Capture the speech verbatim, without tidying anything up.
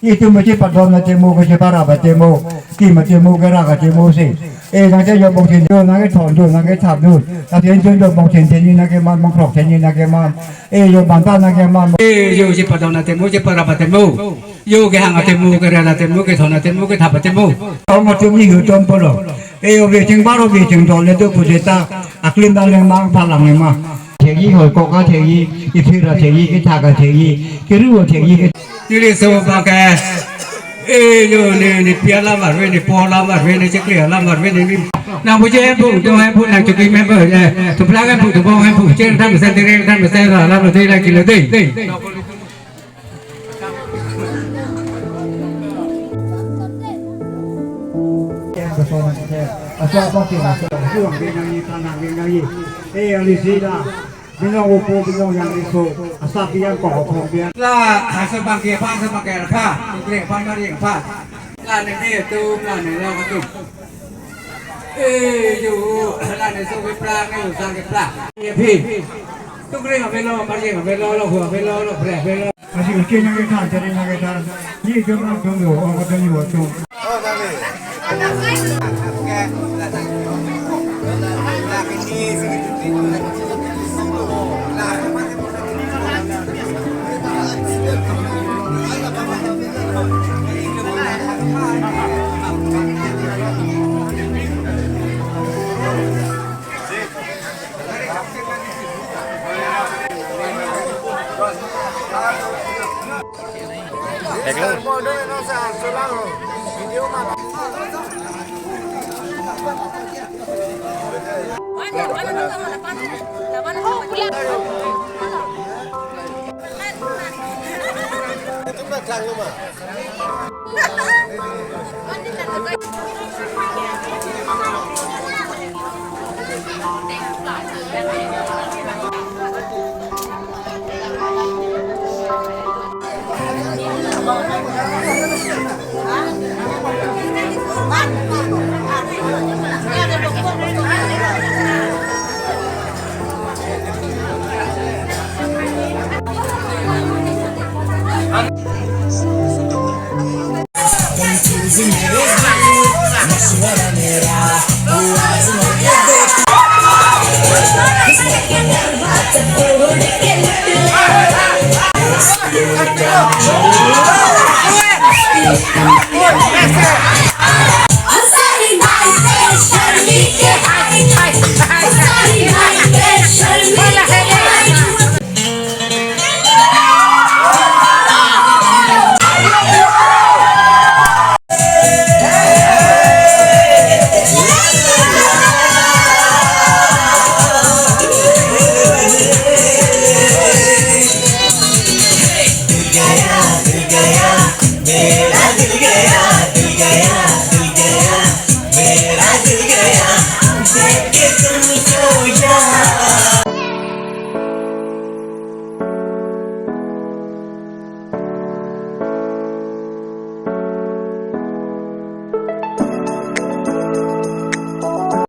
Itum chepadon ateng mo, kacheparap ateng mo, kim ateng mo, kerak ateng mo si. E nang che jo bong chen jo nang kethon jo nang kethap jo. Ateng chen jo bong chen chen ni nang keman, bong krok chen ni nang keman. E jo banta nang keman. E jo chepadon ateng mo, cheparap ateng mo. Jo kehang ateng mo, kerel ateng mo, kethon ateng mo, kethap ateng mo. Tong ateng ni hu tom polo. E jo becheng baro becheng dole do pujeta. Aklim dang leng mang palang leng mang. Thekji, hoi kok athekji, ithir athekji, kethak athekji, keru athekji. Neli so bangke, e jo ne, ne pi alam arve, ne po alam arve, ne chekle alam arve, ne ni. Nang buje pu, do hai pu, nang chuki member, e, tuplak hai pu, tubong hai pu, chen tham sen, tere tham sen, alam lo dei, la kilo dei. Asa apa sih, asa, asa, nang ni, nang ni, nang ni. E, ali sida. Binong upo, binong yang riso, asap yang kok, kok yang. La, asa bangke aphan, asa bangke aphan, tingkre aphan, mari aphan. La ne ne tu, la ne lo tu. E jo, la ne so keplang, ne so keplang. Ye phi. Tingkre avelo, mari avelo, lo hu avelo, lo bre avelo. Asi uche nang kethan, chari nang kethan. Ni jom nang jom yo, ong kethan yo, jom.